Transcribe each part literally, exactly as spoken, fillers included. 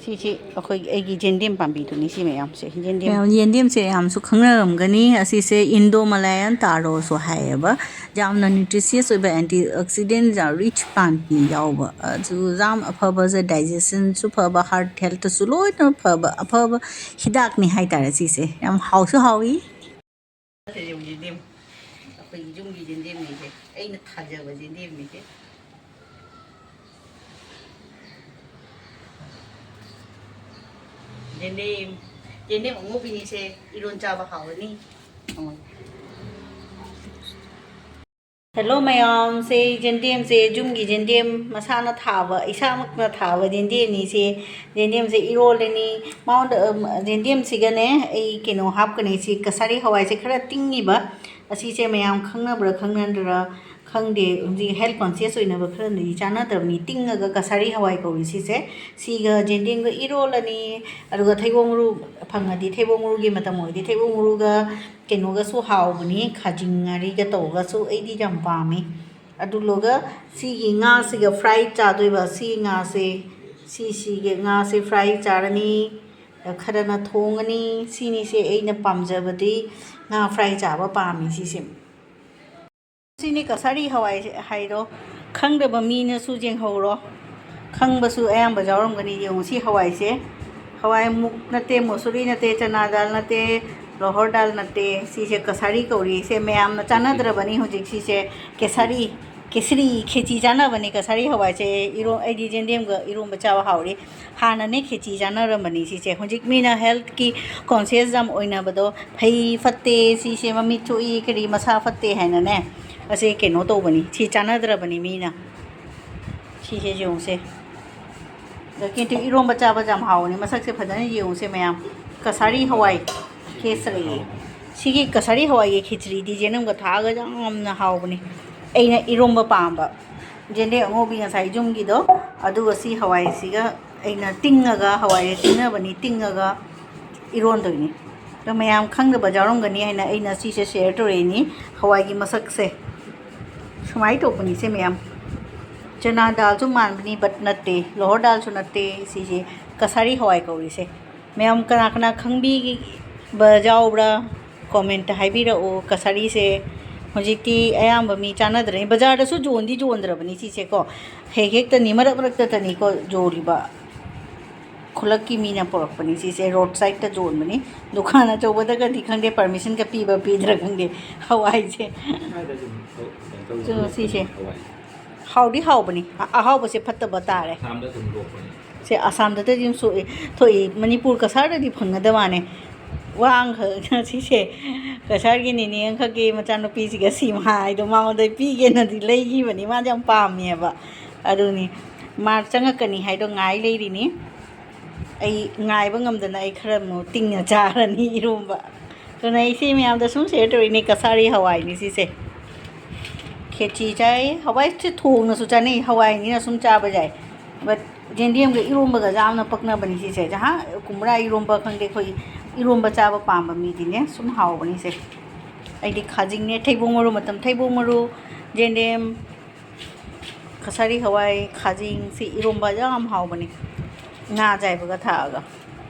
ꯁꯤꯁꯤ ꯑꯩꯈꯣꯏꯒꯤ, ꯑꯩꯒꯤ ꯌꯦꯟꯗꯦꯝ ꯄꯥꯝꯕꯤꯗꯨꯅꯤ ꯁꯤ ꯃꯌꯥꯝꯁꯦ, ꯌꯦꯟꯗꯦꯝ꯫ ꯃꯌꯥꯝ, ꯌꯦꯟꯗꯦꯝꯁꯦ ꯌꯥꯝꯁꯨ ꯈꯪꯅꯔꯝꯒꯅꯤ꯫ ꯑꯁꯤꯁꯦ Indo Malayan taroꯁꯨ ꯍꯥꯏꯌꯦꯕ꯫ ꯌꯥꯝꯅ nutritious ꯑꯣꯏꯕ, antioxidant ꯌꯥꯝ rich plantꯅꯤ ꯌꯥꯎꯕ꯫ ꯑꯗꯨ ꯌꯥꯝ ꯑꯐꯕꯁꯦ, digestionꯁꯨ ꯐꯕ, heart healthꯇꯁꯨ ꯂꯣꯏꯅ ꯐꯕ, ꯑꯐꯕ ꯍꯤꯗꯥꯛꯅꯤ ꯍꯥꯏꯇꯥꯔꯦ ꯁꯤꯁꯦ꯫ ꯌꯥꯝ ꯍꯥꯎꯁꯨ ꯍꯥꯎꯏ꯫ ꯌꯦꯟꯗꯦꯝ, ꯑꯩꯈꯣꯏꯒꯤ ꯌꯨꯝꯒꯤ ꯌꯦꯟꯗꯦꯝꯅꯤꯁꯦ, ꯑꯩꯅ ꯊꯥꯖꯕ ꯌꯦꯟꯗꯦꯝꯅꯤꯁꯦ꯫ ꯌꯦꯟꯗꯦꯝ, ꯌꯦꯟꯗꯦꯝ ꯑꯉꯧꯕꯤꯅꯤꯁꯦ, ꯏꯔꯣꯟ ꯆꯥꯕ ꯍꯥꯎꯔꯅꯤ꯫ ꯍꯦꯜꯂꯣ ꯃꯌꯥꯝꯁꯦ, ꯌꯦꯟꯗꯦꯝꯁꯦ ꯌꯨꯝꯒꯤ ꯌꯦꯟꯗꯦꯝ ꯃꯁꯥꯅ ꯊꯥꯕ, ꯏꯁꯥꯃꯛꯅ ꯊꯥꯕ ꯌꯦꯟꯗꯦꯝꯅꯤꯁꯦ꯫ ꯌꯦꯟꯗꯦꯝꯁꯦ ꯏꯔꯣꯜꯂꯅꯤ꯫ ꯃꯉꯣꯟꯗ, ꯎꯝ, ꯌꯦꯟꯗꯦꯝꯁꯤꯒꯅꯦ ꯑꯩ ꯀꯩꯅꯣ ꯍꯥꯞꯀꯅꯤ, ꯁꯤ ꯀꯁꯥꯔꯤ ꯍꯋꯥꯏꯁꯦ ꯈꯔ ꯇꯤꯡꯉꯤꯕ꯫ ꯑꯁꯤꯁꯦ ꯃꯌꯥꯝ ꯈꯪꯅꯕ꯭ꯔꯥ ꯈꯪꯅꯗ꯭ꯔꯥ ꯈꯪꯗꯦ, ꯍꯧꯖꯤꯛ health conscious ꯑꯣꯏꯅꯕ ꯈꯔꯅꯗꯤ ꯆꯥꯅꯗꯕꯅꯤ꯫ ꯇꯤꯡꯉꯒ ꯀꯁꯥꯔꯤ ꯍꯋꯥꯏ ꯀꯧꯔꯤ ꯁꯤꯁꯦ꯫ ꯁꯤꯒ ꯌꯦꯟꯗꯦꯝꯒ ꯏꯔꯣꯜꯂꯅꯤ꯫ ꯑꯗꯨꯒ ꯊꯩꯕꯣꯡ ꯃꯔꯨ ꯐꯪꯉꯗꯤ, ꯊꯩꯕꯣꯡ ꯃꯔꯨꯒꯤ ꯃꯇꯝ ꯑꯣꯏꯔꯗꯤ ꯊꯩꯕꯣꯡ ꯃꯔꯨꯒ ꯀꯩꯅꯣꯒꯁꯨ ꯍꯥꯎꯕꯅꯤ, ꯈꯥꯖꯤꯡ ꯉꯥꯔꯤꯒ ꯇꯧꯔꯒꯁꯨ ꯑꯩꯗꯤ ꯌꯥꯝ ꯄꯥꯝꯃꯤ꯫ ꯑꯗꯨꯒ ꯁꯤꯒꯤ ꯉꯥꯁꯤꯒ fry ꯆꯥꯗꯣꯏꯕ꯫ ꯁꯤ ꯉꯥꯁꯦ, ꯁꯤꯁꯤꯒꯤ ꯉꯥꯁꯦ fry ꯆꯥꯔꯅꯤ, ꯈꯔꯅ ꯊꯣꯡꯉꯅꯤ꯫ ꯁꯤꯅꯤꯁꯦ ꯑꯩꯅ ꯄꯥꯝꯖꯕꯗꯤ, ꯉꯥ fry ꯆꯥꯕ ꯄꯥꯝꯃꯤ ꯁꯤꯁꯦ꯫ ꯁꯤꯅꯤ ꯀꯁꯥꯔꯤ ꯍꯋꯥꯏ ꯍꯥꯏꯗꯣ꯫ ꯈꯪꯗꯕ ꯃꯤꯅꯁꯨ ꯌꯦꯡꯍꯧꯔꯣ, ꯈꯪꯕꯁꯨ ꯑꯌꯥꯝꯕ ꯌꯥꯎꯔꯝꯒꯅꯤ꯫ ꯌꯦꯡꯉꯨ ꯁꯤ ꯍꯋꯥꯏꯁꯦ, ꯍꯋꯥꯏ ꯃꯨꯛ ꯅꯠꯇꯦ, ꯃꯁꯨꯔꯤ ꯅꯠꯇꯦ, ꯆꯅꯥ ꯗꯥꯜ ꯅꯠꯇꯦ, ꯂꯣꯍꯣꯔ ꯗꯥꯜ ꯅꯠꯇꯦ, ꯁꯤꯁꯦ ꯀꯁꯥꯔꯤ ꯀꯧꯔꯤ꯫ ꯁꯦ ꯃꯌꯥꯝꯅ ꯆꯥꯅꯗ꯭ꯔꯕꯅꯤ ꯍꯧꯖꯤꯛ ꯁꯤꯁꯦ꯫ ꯀꯦꯁꯥꯔꯤ, ꯀꯦꯁꯔꯤ, ꯈꯦꯆꯤ ꯆꯥꯅꯕꯅꯤ ꯀꯁꯥꯔꯤ ꯍꯋꯥꯏꯁꯦ꯫ ꯏꯔꯣ-, ꯑꯩꯗꯤ ꯌꯦꯟꯗꯦꯝꯒ ꯏꯔꯣꯝꯕ ꯆꯥꯕ ꯍꯥꯎꯔꯤ꯫ ꯍꯥꯟꯅꯅꯦ ꯈꯦꯆꯤ ꯆꯥꯅꯔꯝꯕꯅꯤ ꯁꯤꯁꯦ꯫ ꯍꯧꯖꯤꯛ ꯃꯤꯅ healthꯀꯤ conscious ꯌꯥꯝ ꯑꯣꯏꯅꯕꯗꯣ, ꯐꯩ ꯐꯠꯇꯦ, ꯁꯤꯁꯦ ꯃꯃꯤꯠ ꯁꯣꯛꯏ, ꯀꯔꯤ ꯃꯁꯥ ꯐꯠꯇꯦ ꯍꯥꯏꯅꯅꯦ, ꯑꯁꯦ ꯀꯩꯅꯣ ꯇꯧꯕꯅꯤ, ꯁꯤ ꯆꯥꯅꯗ꯭ꯔꯕꯅꯤ ꯃꯤꯅ꯫ ꯁꯤꯁꯦ ꯌꯦꯡꯉꯨꯁꯦ꯫ ꯑꯗꯒꯤ ꯏꯔꯣꯝꯕ ꯆꯥꯕꯁꯦ ꯌꯥꯝ ꯍꯥꯎꯕꯅꯤ꯫ ꯃꯁꯛꯁꯦ ꯐꯖꯅ ꯌꯦꯡꯉꯨꯁꯦ ꯃꯌꯥꯝ꯫ ꯀꯁꯥꯔꯤ ꯍꯋꯥꯏ ꯀꯦꯁꯔꯤ꯫ ꯁꯤꯒꯤ ꯀꯁꯥꯔꯤ ꯍꯋꯥꯏꯒꯤ ꯈꯦꯆ꯭ꯔꯤꯗꯤ ꯌꯦꯅꯝꯒ ꯊꯥꯛꯑꯒ ꯌꯥꯝꯅ ꯍꯥꯎꯕꯅꯤ꯫ ꯑꯩꯅ ꯏꯔꯣꯝꯕ ꯄꯥꯝꯕ꯫ ꯌꯦꯟꯗꯦꯝ ꯑꯉꯧꯕꯤ ꯉꯁꯥꯏ ꯌꯨꯝꯒꯤꯗꯣ, ꯑꯗꯨꯒ ꯁꯤ ꯍꯋꯥꯏꯁꯤꯒ ꯑꯩꯅ ꯇꯤꯡꯉꯒ, ꯍꯋꯥꯏꯁꯦ ꯇꯤꯡꯅꯕꯅꯤ, ꯇꯤꯡꯉꯒ ꯏꯔꯣꯟꯗꯣꯏꯅꯤ꯫ ꯑꯗꯣ ꯃꯌꯥꯝ ꯈꯪꯗꯕ ꯌꯥꯎꯔꯝꯒꯅꯤ ꯍꯥꯏꯅ ꯑꯩꯅ ꯁꯤꯁꯦ share ꯇꯧꯔꯛꯏꯅꯤ꯫ ꯍꯋꯥꯏꯒꯤ ꯃꯁꯛꯁꯦ ꯁꯨꯃꯥꯏꯅ ꯇꯧꯕꯅꯤꯁꯦ ꯃꯌꯥꯝ꯫ ꯆꯅꯥ ꯗꯥꯜꯁꯨ ꯃꯥꯟꯕꯅꯤ, but ꯅꯠꯇꯦ, ꯂꯣꯍꯣꯔ ꯗꯥꯜꯁꯨ ꯅꯠꯇꯦ꯫ ꯁꯤꯁꯦ ꯀꯁꯥꯔꯤ ꯍꯋꯥꯏ ꯀꯧꯔꯤꯁꯦ꯫ ꯃꯌꯥꯝ ꯀꯅꯥ ꯀꯅꯥ ꯈꯪꯕꯤꯕ ꯌꯥꯎꯕ꯭ꯔꯥ? ꯀꯣꯃꯦꯟꯠꯇ ꯍꯥꯏꯕꯤꯔꯛꯎ꯫ ꯀꯁꯥꯔꯤꯁꯦ ꯍꯧꯖꯤꯛꯇꯤ ꯑꯌꯥꯝꯕ ꯃꯤ ꯆꯥꯅꯗ꯭ꯔꯦ꯫ ꯕꯖꯥꯔꯗꯁꯨ ꯌꯣꯟꯗꯤ ꯌꯣꯟꯗ꯭ꯔꯕꯅꯤ ꯁꯤꯁꯦꯀꯣ, ꯍꯦꯛ ꯍꯦꯛꯇꯅꯤ, ꯃꯔꯛ ꯃꯔꯛꯇꯇꯅꯤꯀꯣ ꯌꯣꯜꯂꯤꯕ꯫ ꯈꯨꯜꯂꯛꯀꯤ ꯃꯤꯅ ꯄꯨꯔꯛꯄꯅꯤ ꯁꯤꯁꯦ, ꯔꯣꯗ ꯁꯥꯏꯗꯠꯇ ꯌꯣꯟꯕꯅꯤ꯫ ꯗꯨꯀꯥꯟ ꯑꯆꯧꯕꯗꯒꯗꯤ ꯈꯪꯗꯦ, ꯄꯔꯃꯤꯁꯟꯒ ꯄꯤꯕ ꯄꯤꯗ꯭ꯔꯥ ꯈꯪꯗꯦ꯫ ꯍꯋꯥꯏꯁꯦ꯫ ꯁꯤꯁꯦ ꯍꯋꯥꯏ꯫ ꯍꯥꯎꯗꯤ ꯍꯥꯎꯕꯅꯤ꯫ ꯑ-, ꯑꯍꯥꯎꯕꯁꯦ ꯐꯠꯇꯕ ꯇꯥꯔꯦ꯫ ꯑꯁꯥꯝꯗ ꯑꯗꯨꯝ ꯂꯣꯛꯄꯅꯤ꯫ ꯁꯦ ꯑꯁꯥꯝꯗꯇꯗꯤ ꯑꯗꯨꯝ ꯁꯣꯛꯏ, ꯊꯣꯛꯏ, ꯃꯅꯤꯄꯨꯔ ꯀꯁꯥꯔꯗꯗꯤ ꯐꯪꯅꯗꯕ ꯋꯥꯅꯦ꯫ ꯋꯥ ꯑꯃꯈꯛ ꯁꯤꯁꯦ, ꯀꯁꯥꯔꯒꯤ ꯅꯤꯅꯦ ꯑꯃꯈꯛꯀꯤ ꯃꯆꯥꯅꯨꯄꯤꯁꯤꯒ ꯁꯤꯃ ꯍꯥꯏꯗꯣ ꯃꯉꯣꯟꯗ ꯄꯤꯒꯦꯅꯗꯤ ꯂꯩꯈꯤꯕꯅꯤ, ꯃꯥꯗꯤ ꯌꯥꯝ ꯄꯥꯝꯃꯦꯕ꯫ ꯑꯗꯨꯅꯤ ꯃꯥ ꯆꯪꯉꯛꯀꯅꯤ ꯍꯥꯏꯗꯣ ꯉꯥꯏ ꯂꯩꯔꯤꯅꯤ꯫ ꯑꯩ ꯉꯥꯏꯕ ꯉꯝꯗꯅ ꯑꯩ ꯈꯔ ꯑꯃꯨꯛ ꯇꯤꯡꯅ ꯆꯥꯔꯅꯤ ꯏꯔꯣꯝꯕ꯫ ꯑꯗꯨꯅ ꯑꯩ ꯁꯤ ꯃꯌꯥꯝꯗ ꯁꯨꯝ ꯁꯤꯌꯔ ꯇꯧꯔꯤꯅꯤ, ꯀꯁꯥꯔꯤ ꯍꯋꯥꯏꯅꯤ ꯁꯤꯁꯦ꯫ ꯈꯦꯆꯤ ꯆꯥꯏ, ꯍꯋꯥꯏꯁꯦ ꯊꯣꯡꯅꯁꯨ ꯆꯥꯅꯩ, ꯍꯋꯥꯏꯅꯤꯅ ꯁꯨꯝ ꯆꯥꯕ ꯌꯥꯏ꯫ But ꯌꯦꯟꯗꯦꯝꯒ ꯏꯔꯣꯝꯕꯒ ꯌꯥꯝꯅ ꯄꯛꯅꯕꯅꯤ ꯁꯤꯁꯦ꯫ ꯖꯍꯥ ꯀꯨꯝꯕ꯭ꯔꯥ ꯏꯔꯣꯝꯕ ꯈꯪꯗꯦ, ꯑꯩꯈꯣꯏ ꯏꯔꯣꯝꯕ ꯆꯥꯕ ꯄꯥꯝꯕ ꯃꯤꯗꯤꯅꯦ ꯁꯨꯝ ꯍꯥꯎꯕꯅꯤ ꯁꯦ꯫ ꯑꯩꯗꯤ ꯈꯥꯖꯤꯡꯅꯦ, ꯊꯩꯕꯣꯡ ꯃꯔꯨ ꯃꯇꯝ, ꯊꯩꯕꯣꯡ ꯃꯔꯨ, ꯌꯦꯟꯗꯦꯝ, ꯀꯁꯥꯔꯤ ꯍꯋꯥꯏ, ꯈꯥꯖꯤꯡꯁꯤ ꯏꯔꯣꯝꯕ ꯌꯥꯝ ꯍꯥꯎꯕꯅꯤ, ꯉꯥ ꯑꯌꯥꯏꯕꯒ ꯊꯥꯛꯑꯒ꯫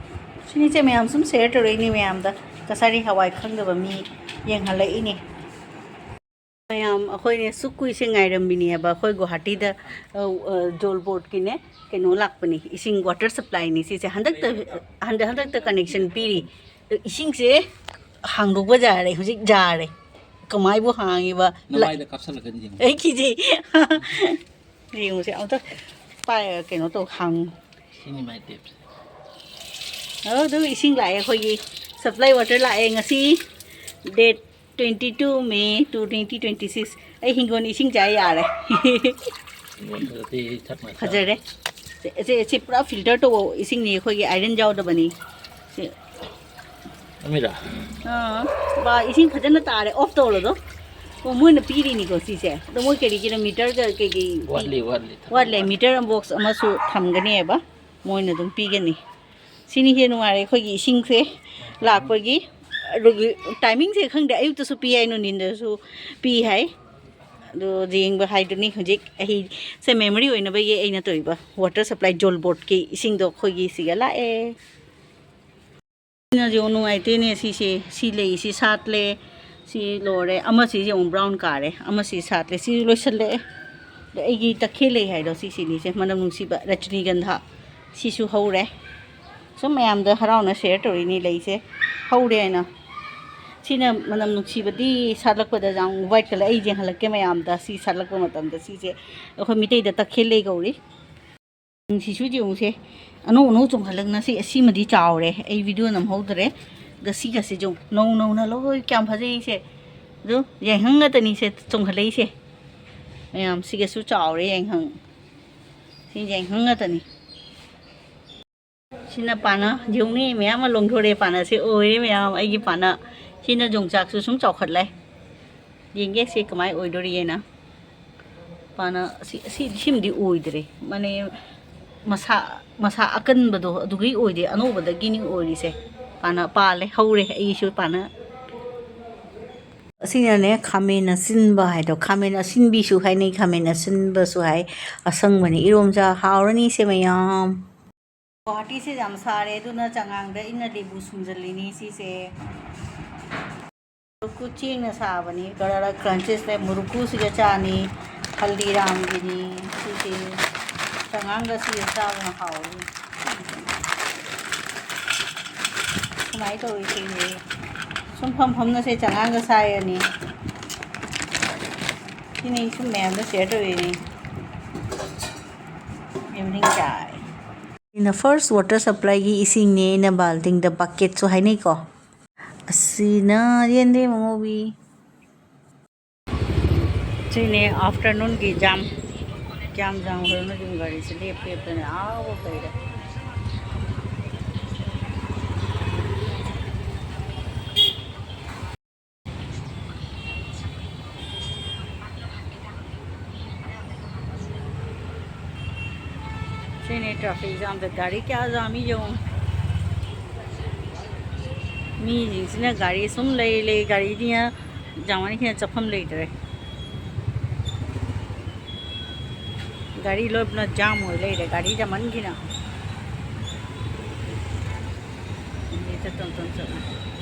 ꯁꯤꯅꯤꯁꯦ ꯃꯌꯥꯝ ꯁꯨꯝ ꯁꯤꯌꯔ ꯇꯧꯔꯛꯏꯅꯤ ꯃꯌꯥꯝꯗ, ꯀꯁꯥꯔꯤ ꯍꯋꯥꯏ ꯈꯪꯗꯕ ꯃꯤ ꯌꯦꯡꯍꯜꯂꯛꯏꯅꯤ꯫ ꯃꯌꯥꯝ ꯑꯩꯈꯣꯏꯅꯦ ꯁꯨꯛ ꯀꯨꯏꯁꯦ ꯉꯥꯏꯔꯝꯃꯤꯅꯦꯕ꯫ ꯑꯩꯈꯣꯏ ꯒꯨꯋꯥꯍꯥꯇꯤꯗ, ꯑ, ꯑ, ꯖꯣꯜ ꯕꯣꯔꯗꯀꯤꯅꯦ ꯀꯩꯅꯣ ꯂꯥꯛꯄꯅꯤ, ꯏꯁꯤꯡ ꯋꯥꯇꯔ ꯁꯄ꯭ꯂꯥꯏꯅꯤ ꯁꯤꯁꯦ꯫ ꯍꯟꯗꯛꯇ, ꯍꯟꯗꯛ, ꯍꯟꯗꯛꯇ ꯀꯅꯦꯛꯁꯟ ꯄꯤꯔꯤ꯫ ꯏꯁꯤꯡꯁꯦ ꯍꯥꯡꯗꯣꯛꯄ ꯌꯥꯔꯦ, ꯍꯧꯖꯤꯛ ꯌꯥꯔꯦ꯫ ꯀꯃꯥꯏꯕꯨ ꯍꯥꯡꯉꯤꯕ? ꯅꯃꯥꯏꯗ ꯀꯥꯞꯁꯜꯂꯛꯀꯅꯤ ꯌꯦꯡꯉꯨ꯫ ꯑꯩ ꯀꯤꯖꯩ꯫ ꯌꯦꯡꯉꯨꯁꯦ ꯑꯝꯇ ꯄꯥꯏ-, ꯀꯩꯅꯣ ꯇꯧ, ꯍꯥꯡꯉꯨ꯫ ꯁꯤꯅꯤ ꯃꯥꯏ ꯇꯦꯞꯁꯦ꯫ ꯑꯣ, ꯑꯗꯨ ꯏꯁꯤꯡ ꯂꯥꯛꯑꯦ, ꯑꯩꯈꯣꯏꯒꯤ ꯁꯄ꯭ꯂꯥꯏ ꯋꯥꯇꯔ ꯂꯥꯛꯑꯦ ꯉꯁꯤ, date twenty two May two twenty twenty six꯫ ꯑꯩ ꯍꯤꯡꯒꯣꯜ ꯏꯁꯤꯡ ꯆꯥꯏ ꯌꯥꯔꯦ꯫ ꯐꯖꯔꯦ꯫ ꯁꯦ, ꯁꯦ, ꯁꯤ ꯄꯨꯔꯥ ꯐꯤꯜꯇꯔ ꯇꯧꯕ ꯏꯁꯤꯡꯅꯤ, ꯑꯩꯈꯣꯏꯒꯤ ꯑꯥꯏꯔꯟ ꯌꯥꯎꯗꯕꯅꯤ꯫ ꯁꯤ ꯑꯃꯤꯔꯥ? ꯑꯥ, ꯕꯥ, ꯏꯁꯤꯡ ꯐꯖꯅ ꯇꯥꯔꯦ, ꯑꯣꯐ ꯇꯧꯔꯗꯣ꯫ ꯑꯣ, ꯃꯣꯏꯅ ꯄꯤꯔꯤꯅꯤꯀꯣ ꯁꯤꯁꯦ꯫ ꯑꯗꯣ ꯃꯣꯏ ꯀꯔꯤꯒꯤꯅꯣ ꯃꯤꯇꯔꯒ ꯀꯩꯀꯩ ꯄꯤ-, ꯋꯥꯠꯂꯤ, ꯋꯥꯠꯂꯤ꯫ ꯋꯥꯠꯂꯦ, ꯃꯤꯇꯔ ꯕꯣꯛꯁ ꯑꯃꯁꯨ ꯊꯝꯒꯅꯦꯕ, ꯃꯣꯏꯅ ꯑꯗꯨꯝ ꯄꯤꯒꯅꯤ꯫ ꯁꯤꯅꯤ ꯍꯦꯟꯅ ꯅꯨꯡꯉꯥꯏꯔꯦ ꯑꯩꯈꯣꯏꯒꯤ ꯏꯁꯤꯡꯁꯦ ꯂꯥꯛꯄꯒꯤ꯫ ꯑꯗꯨꯒꯤ ꯇꯥꯏꯃꯤꯡꯁꯦ ꯈꯪꯗꯦ, ꯑꯌꯨꯛꯇꯁꯨ ꯄꯤ ꯍꯥꯏ, ꯅꯨꯡꯊꯤꯟꯗꯁꯨ ꯄꯤ ꯍꯥꯏ꯫ ꯑꯗꯨ ꯌꯦꯡꯕ ꯍꯥꯏꯗꯨꯅꯤ ꯍꯧꯖꯤꯛ ꯑꯩꯁꯦ memory ꯑꯣꯏꯅꯕꯒꯤ ꯑꯩꯅ ꯇꯧꯔꯤꯕ water supply ꯖꯣꯜ ꯕꯣꯠꯀꯤ ꯏꯁꯤꯡꯗꯣ ꯑꯩꯈꯣꯏꯒꯤ ꯁꯤꯒ ꯂꯥꯛꯑꯦ꯫ ꯁꯤꯅꯁꯨ ꯅꯨꯡꯉꯥꯏꯇꯦꯅꯦ꯫ ꯁꯤꯁꯦ, ꯁꯤ ꯂꯩꯁꯤ ꯁꯥꯠꯂꯦ꯫ ꯁꯤ ꯂꯣꯏꯔꯦ꯫ ꯑꯃꯁꯤꯁꯦ ꯑꯃꯨꯛ brown ꯀꯥꯔꯦ꯫ ꯑꯃꯁꯤ ꯁꯥꯠꯂꯦ꯫ ꯁꯤ ꯂꯣꯏꯁꯤꯜꯂꯛꯑꯦ꯫ ꯑꯗ ꯑꯩꯒꯤ ꯇꯈꯦꯜ ꯂꯩ ꯍꯥꯏꯗꯣ ꯁꯤꯁꯤꯅꯤꯁꯦ, ꯃꯅꯝ ꯅꯨꯡꯁꯤꯕ ꯔꯖꯅꯤꯒꯟꯙꯥ꯫ ꯁꯤꯁꯨ ꯍꯧꯔꯦ꯫ ꯁꯨꯝ ꯃꯌꯥꯝꯗ ꯍꯔꯥꯎꯅ share ꯇꯧꯔꯤꯅꯤ ꯂꯩꯁꯦ ꯍꯧꯔꯦ ꯍꯥꯏꯅ꯫ ꯁꯤꯅ ꯃꯅꯝ ꯅꯨꯡꯁꯤꯕꯗꯤ ꯁꯥꯠꯂꯛꯄꯗ ꯌꯥꯝ white colour, ꯑꯩ ꯌꯦꯡꯍꯜꯂꯛꯀꯦ ꯃꯌꯥꯝꯗ꯫ ꯁꯤ ꯁꯥꯠꯂꯛꯄ ꯃꯇꯝꯗ ꯁꯤꯁꯦ ꯑꯩꯈꯣꯏ ꯃꯤꯇꯩꯗ ꯇꯈꯦꯜ ꯂꯩ ꯀꯧꯔꯤ꯫ ꯁꯤꯁꯨ ꯌꯦꯡꯉꯨꯁꯦ, ꯑꯅꯧ ꯑꯅꯧ ꯆꯣꯡꯈꯠꯂꯛꯅ꯫ ꯁꯤ ꯑꯁꯤꯃꯗꯤ ꯆꯥꯎꯔꯦ, ꯑꯩ video ꯅꯝꯍꯧꯗ꯭ꯔꯦ꯫ ꯑꯗ ꯁꯤꯒꯁꯦ ꯌꯦꯡꯉꯨ, ꯅꯧ ꯅꯧꯅ ꯂꯣꯏ ꯀꯌꯥꯝ ꯐꯖꯩꯁꯦ꯫ ꯑꯗꯨ ꯌꯥꯏꯉꯪ ꯉꯥꯛꯇꯅꯤꯁꯦ ꯆꯣꯡꯈꯠꯂꯛꯏꯁꯦ ꯃꯌꯥꯝ꯫ ꯁꯤꯒꯁꯨ ꯆꯥꯎꯔꯦ ꯌꯥꯏꯉꯪ꯫ ꯁꯤ ꯌꯥꯏꯉꯪ ꯉꯥꯛꯇꯅꯤ꯫ ꯁꯤꯅ ꯄꯥꯅ ꯌꯦꯡꯉꯨꯅꯦ, ꯃꯌꯥꯝ ꯑꯃ ꯂꯣꯡꯊꯣꯔꯛꯑꯦ꯫ ꯄꯥꯅꯁꯦ ꯑꯣꯏꯔꯦ ꯃꯌꯥꯝ, ꯑꯩꯒꯤ ꯄꯥꯅ꯫ ꯁꯤꯅ ꯌꯣꯡꯆꯥꯛꯁꯨ ꯁꯨꯝ ꯆꯥꯎꯈꯠꯂꯦ꯫ ꯌꯦꯡꯒꯦ ꯁꯤ ꯀꯃꯥꯏ ꯑꯣꯏꯗꯣꯔꯤꯑꯅ꯫ ꯄꯥꯅ ꯁꯤ, ꯁꯤ, ꯁꯤꯃꯗꯤ ꯑꯣꯏꯗ꯭ꯔꯦ꯫ ꯃꯥꯅꯦ, ꯃꯁꯥ, ꯃꯁꯥ ꯑꯀꯟꯕꯗꯣ ꯑꯗꯨꯒꯤ ꯑꯣꯏꯗꯦ, ꯑꯅꯧꯕꯗꯒꯤꯅꯤ ꯑꯣꯏꯔꯤꯁꯦ꯫ ꯄꯥꯅ ꯄꯥꯜꯂꯦ, ꯍꯧꯔꯦ ꯑꯩꯒꯤꯁꯨ ꯄꯥꯅ꯫ ꯑꯁꯤꯅꯅꯦ, ꯈꯥꯃꯦꯟ ꯑꯁꯤꯟꯕ ꯍꯥꯏꯗꯣ, ꯈꯥꯃꯦꯟ ꯑꯁꯤꯟꯕꯤꯁꯨ ꯍꯥꯏꯅꯩ, ꯈꯥꯃꯦꯟ ꯑꯁꯤꯟꯕꯁꯨ ꯍꯥꯏ꯫ ꯑꯁꯪꯕꯅꯤ, ꯏꯔꯣꯝꯆꯥ ꯍꯥꯎꯔꯅꯤ ꯁꯦ ꯃꯌꯥꯝ꯫ ꯒꯨꯋꯥꯍꯥꯇꯤꯁꯦ ꯌꯥꯝ ꯁꯥꯔꯦ, ꯑꯗꯨꯅ ꯆꯉꯥꯡꯗ ꯏꯪꯅ ꯂꯦꯕꯨ ꯁꯨꯝꯖꯜꯂꯤꯅꯤ ꯁꯤꯁꯦ꯫ ꯃꯨꯔꯨꯛꯀꯨ ꯆꯦꯡꯅ ꯁꯥꯕꯅꯤ, ꯈꯔ ꯈꯔ crunches ꯂꯩ꯫ ꯃꯨꯔꯨꯛꯀꯨꯁꯤꯒ ꯆꯥꯅꯤ, ꯍꯜꯗꯤꯔꯥꯝꯒꯤꯅꯤ ꯁꯤꯁꯦ꯫ ꯆꯉꯥꯡꯒ ꯁꯤꯒ ꯆꯥꯕꯅ ꯍꯥꯎꯅꯤ꯫ ꯁꯨꯃꯥꯏꯅ ꯇꯧꯋꯤ ꯁꯤꯁꯦ꯫ ꯁꯨꯝ ꯐꯝ ꯐꯝꯅꯁꯦ ꯆꯉꯥꯡꯒ ꯁꯥꯏꯔꯅꯤ꯫ ꯁꯤꯅꯤ ꯁꯨꯝ ꯃꯌꯥꯝꯗ share ꯇꯧꯔꯤꯅꯤ꯫ Evening chai꯫ ꯁꯤꯅ first water supplyꯒꯤ ꯏꯁꯤꯡꯅꯦ, ꯑꯩꯅ ꯕꯥꯜꯇꯤꯡꯗ bucketꯁꯨ ꯍꯥꯏꯅꯩꯀꯣ꯫ ꯑꯁꯤꯅ ꯌꯦꯟꯗꯦꯝ ꯑꯉꯧꯕꯤ꯫ ꯁꯤꯅꯦ afternoonꯒꯤ jam꯫ ꯀꯌꯥꯝ jam ꯑꯣꯏꯔꯝꯅꯣ ꯌꯦꯡꯉꯨ, ꯒꯥꯔꯤꯁꯦ ꯂꯦꯞ ꯂꯦꯞꯇꯅ ꯑꯥ ꯐꯥꯎ ꯂꯩꯔꯦ꯫ ꯁꯤꯅꯦ traffic jamꯗ ꯒꯥꯔꯤ ꯀꯌꯥ jamꯏ ꯌꯦꯡꯉꯨ꯫ ꯃꯤꯁꯤꯡꯁꯤꯅ ꯒꯥꯔꯤ ꯁꯨꯝ ꯂꯩ ꯂꯩ, ꯒꯥꯔꯤꯗꯤ ꯌꯥꯝꯃꯟꯈꯤꯗꯅ ꯆꯠꯐꯝ ꯂꯩꯇ꯭ꯔꯦ꯫ ꯒꯥꯔꯤ ꯂꯣꯏ ꯄꯨꯅ ꯖꯥꯝ ꯑꯣꯏ ꯂꯩꯔꯦ, ꯒꯥꯔꯤ ꯌꯥꯝꯃꯟꯈꯤꯅ꯫ ꯃꯤꯁꯦ ꯇꯣꯟ ꯇꯣꯟ ꯆꯠꯂꯦ꯫